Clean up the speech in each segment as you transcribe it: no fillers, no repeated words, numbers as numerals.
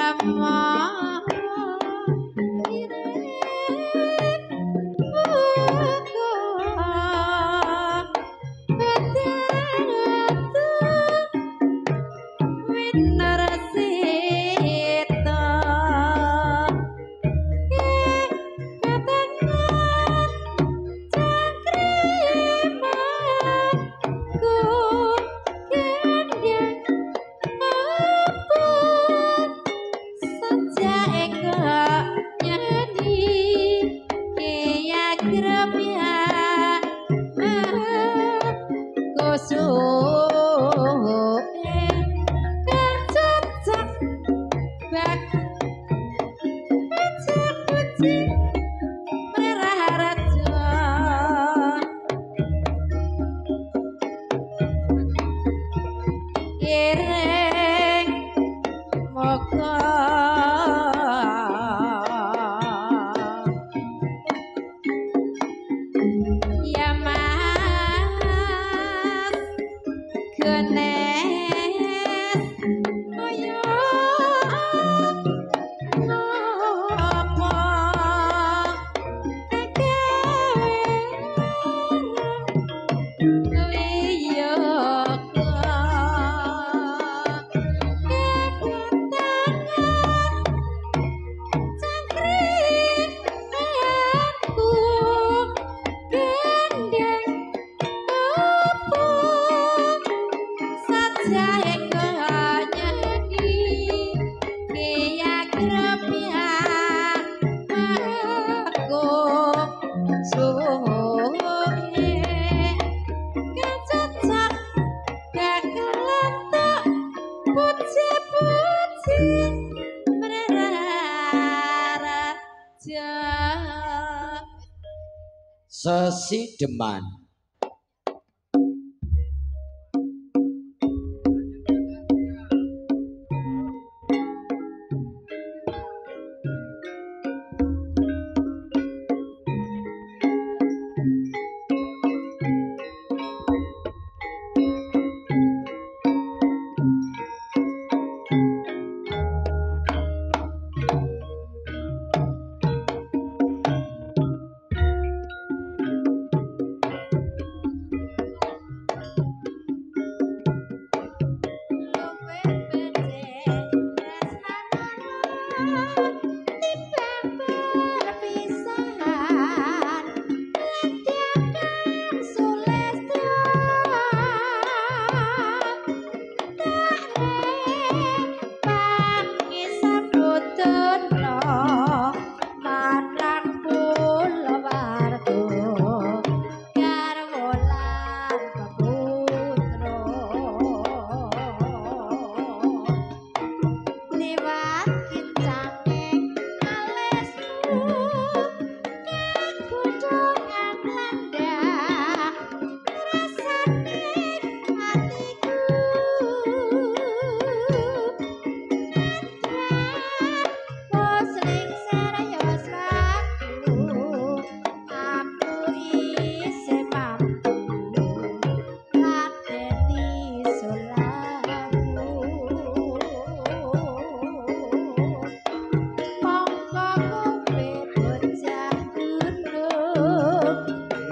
Rama Sesideman.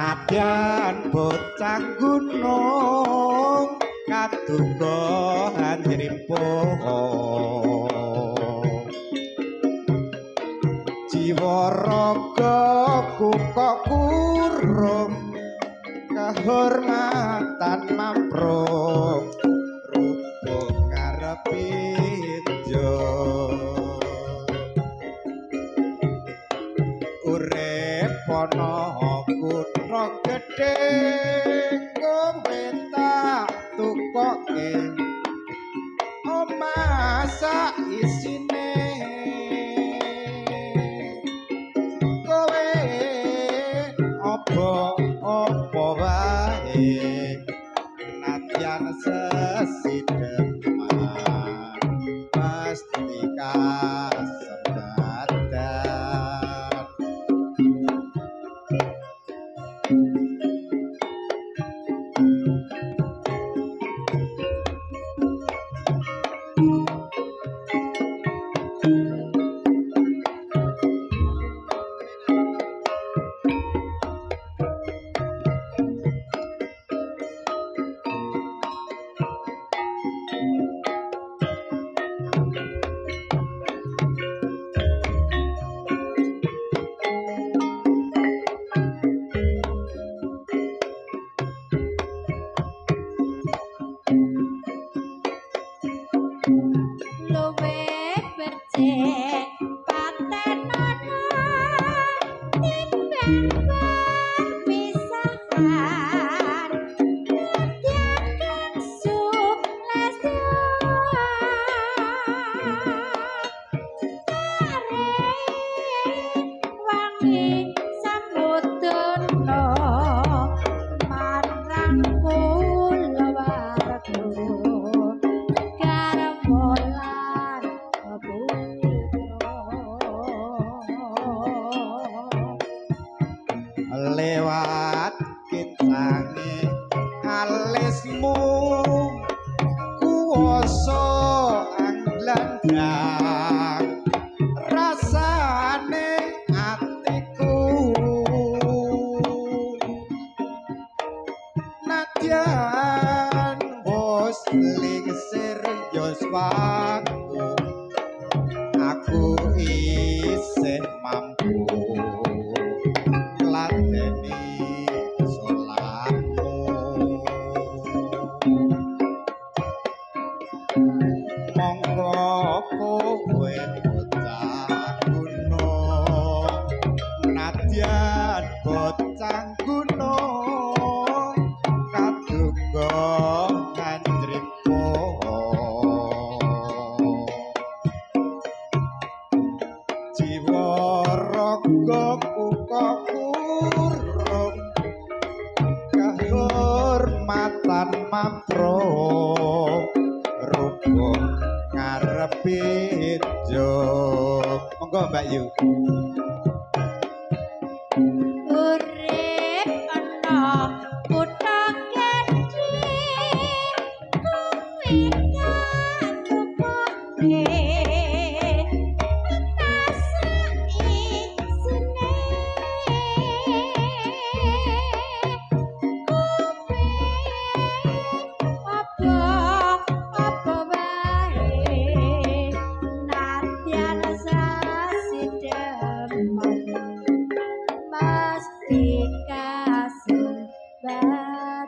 Nadyan bocah gunung kaduga anjrimpuh jiwa raga ku kok kurung kehormatan mamprung rubung ngarepe jo urip ana kutha gedhe kowe tak tukoke omah sak isine kowe apa wae nadyan sesideman pasti kasembatan. aku, aku isih mampu ngladeni salahmu. Monggo kowe bocah gunung, nadyan bocah gunung kaduga kanjripo. Jiwa raga kukok kurung kahormatan mapro rupa ngarepe jog. Monggo Mbak Yu. Urip ana kutha gedhe kowe katukane isine kowe apa apa wae nadyan sasideman mesti kasembatan.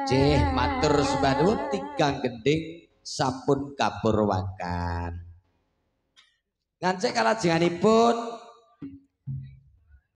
Jih matur sembah nuwun tigang gending sampun kapurwakan. Ngancik kalajenganipun